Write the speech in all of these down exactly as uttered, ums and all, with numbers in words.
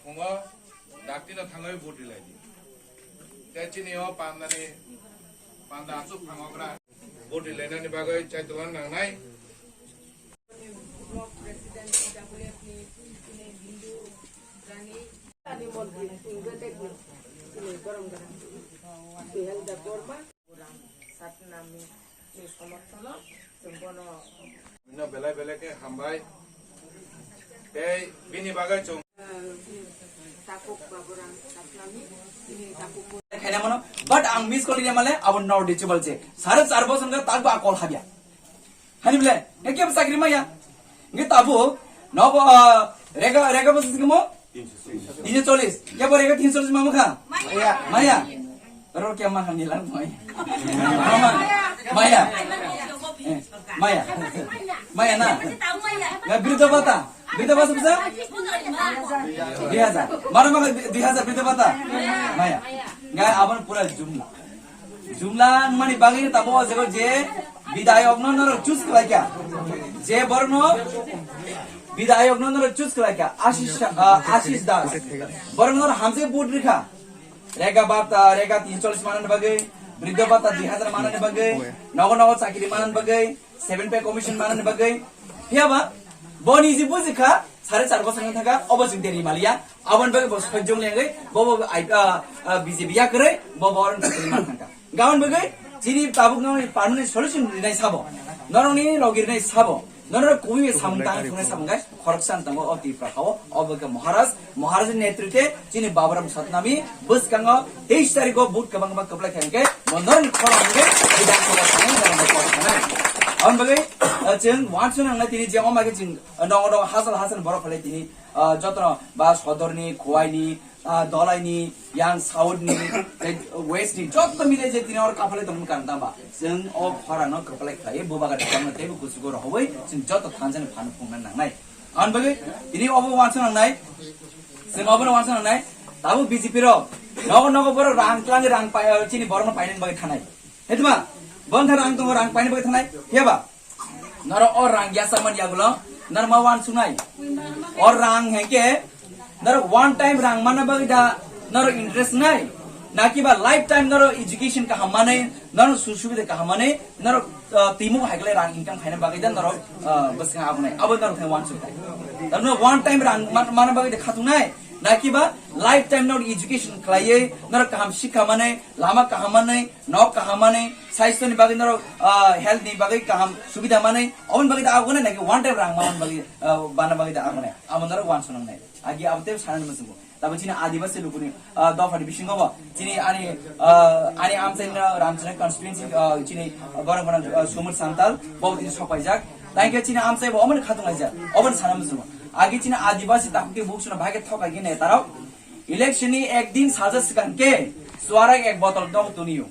Phungo dakti no thangwi boti lai di. Tei chini o pandani, panda aswk phangogra. Boti lainani bagwi chaitwlang nangnai. Block President P W F ni chini Hindu Rani. Ani montri, ingwete ni, chini Gorong Gorong. Suhel Debbarma. Satnami ni somorthono chwng bono. Bino belai belai khe hambai. Tei bini bagwi chwng. Takuk Baburam Satnami, chini takuk. Khaina mano, but ang miss call ya male, abo not reachable je. Sare char bosor wngkha, takbo a call habya. Hani bole, nge kebo chakri maya. Nge tabo, nobo, ah, rega, rega bosor sikimo? Tinsho chollis. Kebo rega tinsho chollis mama kha? Maya. Maya. Oro kya ma hani lang maya. Mama, maya. Eh, maya. Maya na. Nge bridho bhata. Bridho bhata bisa? Dui hajar. Mara mara dui hajar bridho bhata. Maya. Nge abon pura jumla. Jumla mani bagwi tabo o jaga je bidayok no norok choose khlaikha. Je borno bidayok no norok choose khlaikha. Ashish, ah, Ashish Das. Borno norok hamse vote rikha. Rega bhata, rega tinsho chollis manani bagwi, bridho bhata dui hajar manani bagwi, nogo nogo chakri manani bagwi, seven pay commission manani bagwi. Phiya ba, boni je bujikha, sare char bosor wng thangkha, obo chwng deri maliya, aboni bagwi bo sojjong lengwi, bo bo ai, ah, ah, B J P yakwrwi, bo bo orang chakri man thangkha. Gabon bagwi, chini tabuk no permanent solution rinai sabo, norokni logi rinai sabo, norok kubui samung tang thungnai sabo, guys. Khoroksa wng tongo o Tripura hao, obo khe Maharaj, Maharaj ni netritwe chini Baburam Satnami bwskango teis tarikh o vote kwbang kwbang kwplai kha hwnkhe bo norokni khorang hwnkhe Bidhan Sabha thangwi norokno kok sanai. Aboni bagwi, uh, chwng uansukna nangnai tini je oma khe chwng, uh, nongo nongo hasal hasal borok phalai tini, uh, jotono ba sodorni, khowaini, ah, dolaini, yang south ni, tei west ni, jotto mile je tini oro kaphalai tongmani karon tamba. Chwng o khorang no kwplai khlai, bubagra tongmani teibo kuchugo rohoi, chwng jotto thansa ni phano phungna nangnai. Aboni bagwi tini obo uansuk nangnai, chwng obo no uansuk nangnai, tabuk B J P rok, nogo nogo borok rang twlang rang pai, chini borok no painani bagwi thanai. Hetma, bon thar rang tongo rang painani bagwi thanai, phiyaba? Norok o rang yasa man yagulo, norok ma uansuknai. O rang hengke, norok one time rang mana bagwi da, norok interest nai. Nakiba lifetime norok education kaham manai, norok sujug subida kaham manai, norok, uh, timo haigle rang income khaina bagwi da, norok, uh, bwskang abunai. Abo norok thai uansuknai. Norok one time rang man-, mana bagwi da khatungnai. Nakiba lifetime norok education khlaiwi, norok kaham sikha manai, lama kaham manwi, nok kaham manwi, saisto ni bagwi norok, ah, health ni bagwi kaham subida manwi, oboni bagwi da agonai naki one time rang manwi bagwi, ah, bana bagwi da agonai. Amo norok uansuk nangnai. Agi abo tei sanani muchungo. Tabo chini Adibasi lukuni, ah, dopha ni bisingo bo. Chini ani, ah, ani amchai no Ramchini constituency, ah, chini borok borok, ah, Sumut Santal, bo tini sokpaijak. Thank you chini amchai bo omoni khatung laijak. Oboni sanani muchungo. Agi chini Adibasi takhuk ke buk suna bhai ke thokai ge netarok. Election ni ek din salsa swkang ke suarak ek botol dok tuniyo.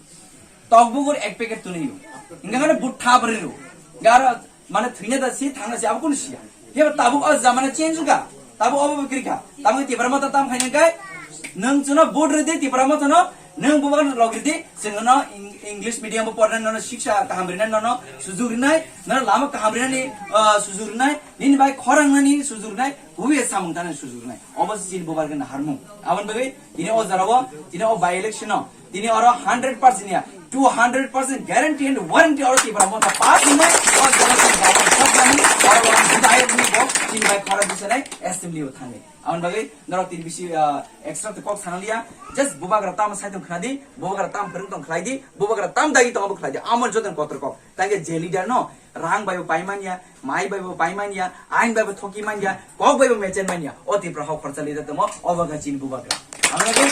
Tokbugur ek packet tuniyo. Hingke mane but tha bwrwi ro. Garo mane thwina da si thangna si abo kunu siya. Hebo tabuk o jamana change wngkha. Tabuk obo bwkri kha. Tabuk Tipra Motha tam khaina kai. Nwng chuno but rwdi Tipra Motha no. Nwng bubagra log rwdi. Chwng no Eng-, English medium bo pornai nono siksa kaham rinai nono sujug rinai. Nono lama kaham rinani, ah, sujug rinai. Nini bai khorang nani sujug rinai. Huye samung tangna sujug rinai. Obo se chini bubagra naharmung. Aboni bagwi tini o jora o, tini o by election o, tini oro hundred percent ya, two hundred percent guarantee and warranty oro Tipra Motha pass hinai, o jora chini Baba Motha hinai, oro oro bidayok ni bo chini bai khorang bisanai assembly o thangwi. Aboni bagwi norok tini bisi, ah, extra to kok sanaliya, just bubagra tamo saitung khnadi, bubagra tam phwrwng tong khlaidi, bubagra tam dagi tongo bo khlaidi, amo joto kotor kok. Tangke je leader no rang bai bo pai manya, mai bai bo pai manya, ain bai bo thoki manya, kok bai bo mechen manya. O Tipra hok khorcha leader tamo, obo kha chini bubagra. Ang lagi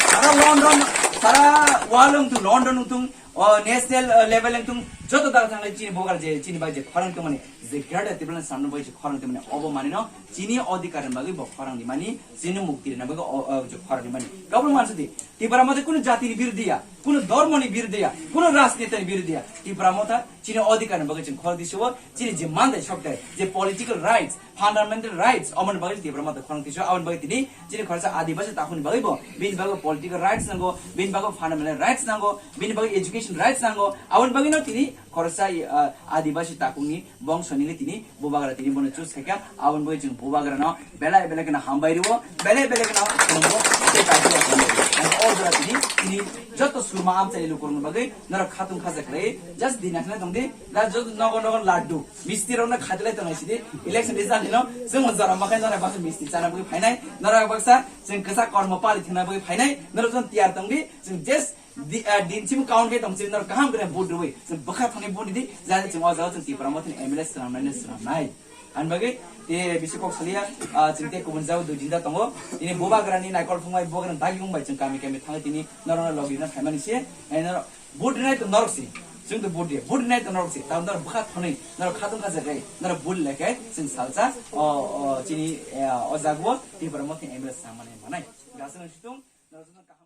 sara London, sara world wngtung, London wngtung, o national, eh, level wngtung, joto daga thang chini bubagra je, chini bai je khorang tongmani, je greater Tipraland samno bai je khorang tongmani, obo mani no, chini odhikar ni bagwi bo khorang ni mani, chini mukti rina bagwi o, o, je khorang ni mani. Gabung mansa di, Tipra Motha kunu jati ni birodhi ya, kunu dhormo ni birodhi ya, kunu rajniti ni birodhi ya. Tipra Motha chini odhikar ni bagwi chwng khorang twi sio, chini je mandai sokdai, je political rights, fundamental rights, omoni bagwi Tipra Motha khorang twi sio, aboni bagwi tini chini khoroksa Adibasi takhukni bagwi bo, bini bagwi political rights nango, bini bagwi fundamental rights nango, bini bagwi education rights nango, aboni bagwi no tini khoroksa, ah, Adibasi takhukni bongso Nini tini bubagra tini bono choose khaikha, aboni bagwi chwng bubagrano belai belai kheno hambai rwo, belai belai kheno khulumgo, tei kaitor khulumgo. Ang o jora tini, tini joto surma amchaini lukurokni bagwi norok khatung khaja khlai, just dina kheno tongdi, da joto nogo nogo laddu, misti rokno khatilai tongnai sidi, election result hino, chwng jora makhai norok baksa misti chana bagwi phainai, norok baksa chwng kwchak kormo pali thwngna bagwi phainai, norok joto tiyar tongdi, chwng just Di, ah, din chim count khe tong chim norok kaham khe vote rwi. Chwng bwkha thani vote di, jani chwng o jaga chwng Tipra Motha ni M L A swnamnai, swnamnai. Ani bagwi, te bisi kok salia, ah, chwng te kubun jaga dui jinda tongo. Tini bubagrani naikol phungbai bubagrani dagi wngbai chwng kami kami thangwi tini norokno logi na phaimani se. Ai norok vote rinai to norok si. Chwng to vote di, vote rinai to norok si. Tamo norok bwkha thani, norok khatung kha jagai, norok vote lekhe chwng salsa, o, o, chini, eh, o jaga o Tipra Motha ni M L A swnamnai manai. Gasano situng, norok situng kaham.